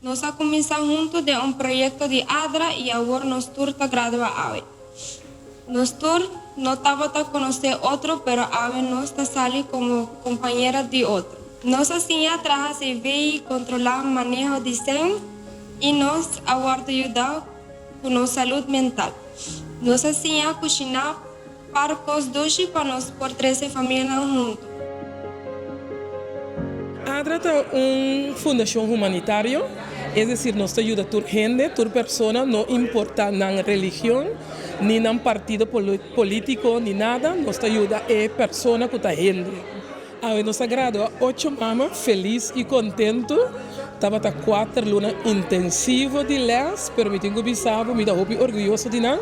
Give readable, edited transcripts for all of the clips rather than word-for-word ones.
Nos a kuminsá huntu den un proyekto di ADRA i awor nos tur ta gradua awe. Nos tur no tabata konosé otro pero awe nos ta sali komo kompañera di otro. Nos a siña traha CV i kontrolá maneho di sèn i nos a wòrdu yudá ku nos salud mental. Nos a siña kushiná par kos dushi pa nos por trese famianan huntu. ADRA ta un fundashon humanitario, es desir nos ta yuda tur hende, tur persona, no importa nan religion, ni nan partido politico, ni nada, nos ta yuda e persona cu ta hende. Awe nos a gradua ocho mama felis y contento, tabata cuater luna intensivo di les, pero mi tin cu bisa bo mi ta hopi orguyoso di nan,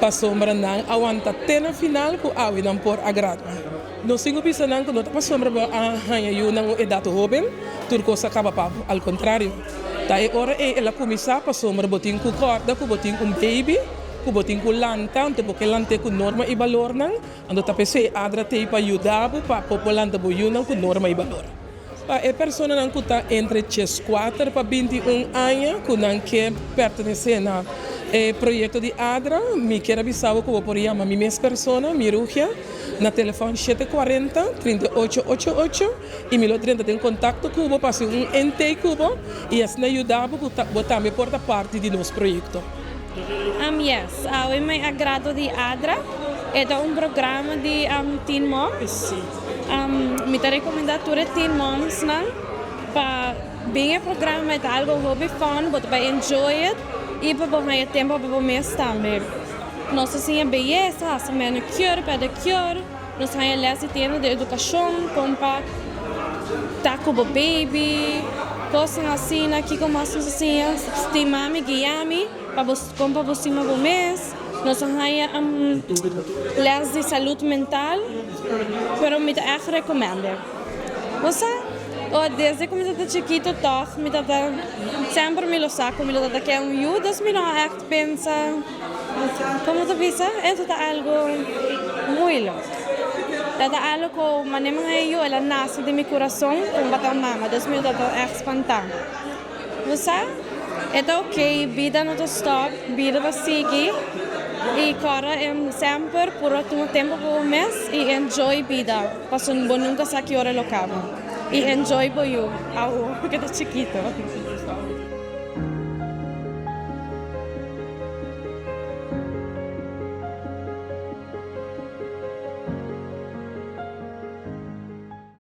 pasobra nan a wanta te na final cu awe nan por a gradua. Nos tin cu bisa nan cu no ta pasobra bo a haña yu na un edat hoben, tur cos a caba pa bo. Al contrario, ta e ora ey el a cuminsa pasobra bo tin cu corda cu bo tin un baby cu bo tin cu lanta, anto bo ke lant'e cu norma y balornan, anto ta p'esey ADRA t'ey pa yuda bo pa bo por lanta bo yunan cu norma y balor. Pa e personanan ku ta entre 14 pa 21 aña ku nan ke pertenesé na e proyekto di ADRA, mi kier a bisa bo ku bo por yama mi mes persona, Mirugia, na telefòn 7 40, 38 88 i mi lo drenta den kontakto ku bo pa hasi un intake ku bo i asina yuda bo ku bo tambe por ta parti di nos proyekto. Yes, awe mi a gradua di ADRA. E ta un programa di Teen Moms. Mi ta recomenda tur e teen moms nan pa bin e programa, ta algo hopi fun, bo ta bay enjoy it y pa bo haya tempo pa bo mes tambe. Nos ta siña beyesa, haci manicure, pedicure, nos haya les di tienda di educacion, con pa ta cu bo baby, cosnan asina. Kico mas nos ta siña? Stima mi, guia mi, pa bo, con pa bo stima bo mes. Nos a haya les di salud mental, pero mi ta echt recomende. Bo sa, o desde cu mi tata chikito toch mi tata semper mi lo sa cu mi lo tata ke un yu, dus mi no a echt pensa, como ta bisa, eso ta algo moeilijk. Ta algo cu mane mi haya yu, el a nace den mi curason como pa ta un mama, dus mi lo tata echt spanta. Bo sa, e ta ok, bida no ta stop, bida ta sigui y corda semper puro tuma tempo pa bo mes y enjoy bida, pasobra bo nunca sa ki ora lo caba. Y enjoy bo yu, awo cu ta chikito.